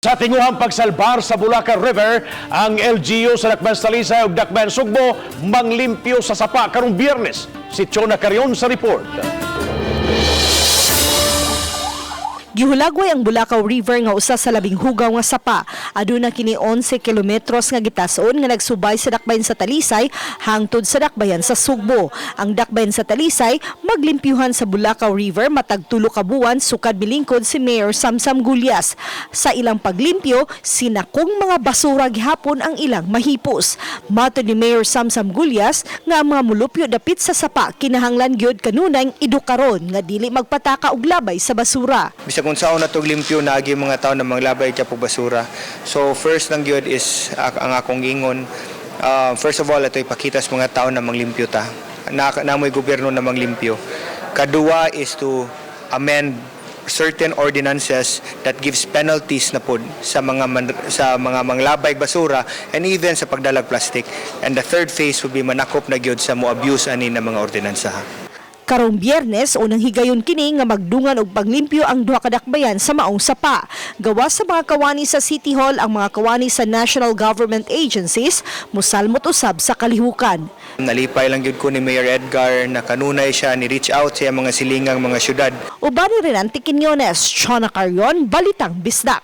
Sa tinguhang pagsalbar sa Bulacao River, ang LGU sa Dakbayan sa Talisay ug Dakbayan Sugbo manglimpyo sa sapa karong Biyernes. Si Chona Carion sa report. Gihulagway ang Bulacao River nga usa sa labing hugaw nga sapa. Aduna kini 11 kilometros nga gitason nga nagsubay sa dakbayan sa Talisay hangtod sa dakbayan sa Sugbo. Ang dakbayan sa Talisay maglimpyuhan sa Bulacao River matag 3 ka buwan sukad milingkod si Mayor Samsam Gullas. Sa ilang paglimpyo, sinakong mga basura gihapon ang ilang mahipos. Matod ni Mayor Samsam Gullas nga ang mga mulupyo dapit sa sapa kinahanglan gyud kanunay edukaron nga dili magpataka og labay sa basura. Bisag unsaon na tog limpyo, naagi mga tao na manglabay gyud og basura. So first lang gyud is ang akong ingon. First of all, ito ipakita sa mga tao na manglimpyo ta. Na namoy gobyerno na manglimpyo. Kadua is to amend certain ordinances that gives penalties na pod sa mga manglabay basura and even sa pagdalag plastic. And the third phase would be manakop na gyud sa mo abuse ani na mga ordinansa. Karong Biyernes, unang higayon kini nga magdungan og paglimpyo ang duha ka dakbayan sa maong sapa. Gawas sa mga kawani sa City Hall, ang mga kawani sa national government agencies musalmot usab sa kalihukan. Nalipay lang gyud ko ni Mayor Edgar na kanunay siya ni reach out sa iyang mga silingang mga syudad. Uban ni Renante Quiñones, Chona Carion, Balitang Bisdak.